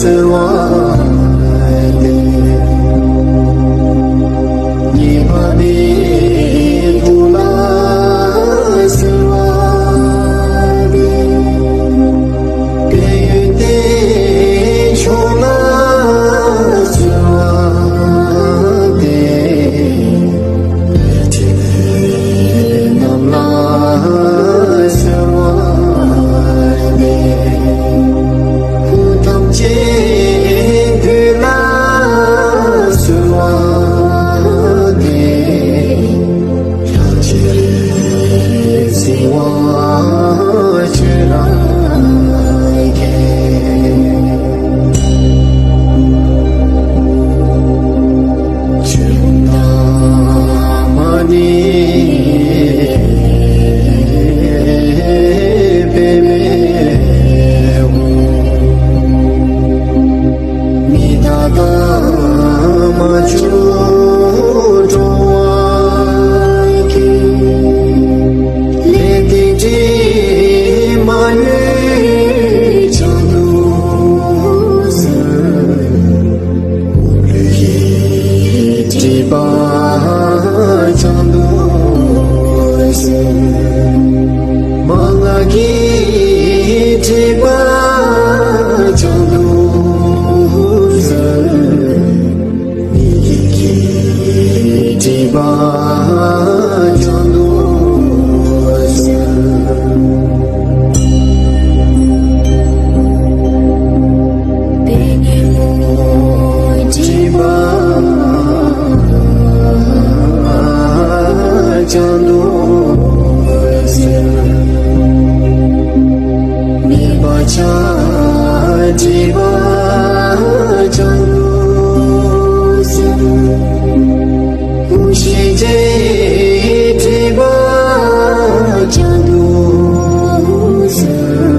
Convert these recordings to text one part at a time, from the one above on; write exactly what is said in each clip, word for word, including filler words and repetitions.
ཟེར་བ་ནི། ཉེས་པ་མེད་པོ་ལ་ཟེར་བ་ནི། དཔལ་ཡོན་ཏན་མཆོག་ལ་ཟེར་བ་ནི། ཐེག་རྣམས་ལ་གསོལ་བ་འདེབས། བུ་ཐམས་ཅད་བོད་ལ་གསོལ་བ་འདེབས། ལྷ་ཆེན་རིག་འཛིན་དབང་ཕྱུག་རང་གི། ཆོས་དང་མ་ཎི་པདྨའི་དབུས། མི་ལ་དྭགས་མ་ཇོ་བོ་འགྲོ་བ་ཀུན། ལས་དང་འདྲེས་མ་ལུས་བྱང་དུ་གསོལ། ལུས་ཀྱི་སྒྲིབ་པ་བྱང་དུ་གསོལ། མ་ལགས་ཀྱི་སྒྲིབ་པ་བྱང་དུ་གསོལ། མི་ལུས་ཀྱི་སྒྲིབ་པ་བྱང་དུ་གསོལ། པའི་ཉོན་མོངས་སྒྲིབ་པ་བྱང་དུ་གསོལ། མེད་པ་ཆ་སྒྲིབ་པ་བྱང་དུ་གསོལ། དབུགས་ཤེས་བྱའི་སྒྲིབ་པ་བྱང་དུ་གསོལ།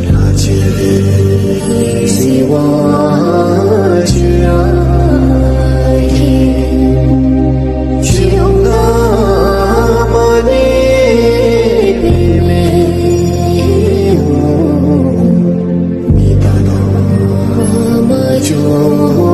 ལྷ་ཆེན་རིག་འཛིན་དབང་ཕྱུག་རང་གི། ཆོས་དབྱིངས་དང་མ་ཎི་པདྨའི་དབུས། མི་ལ་དྭགས་མ་ཇོ་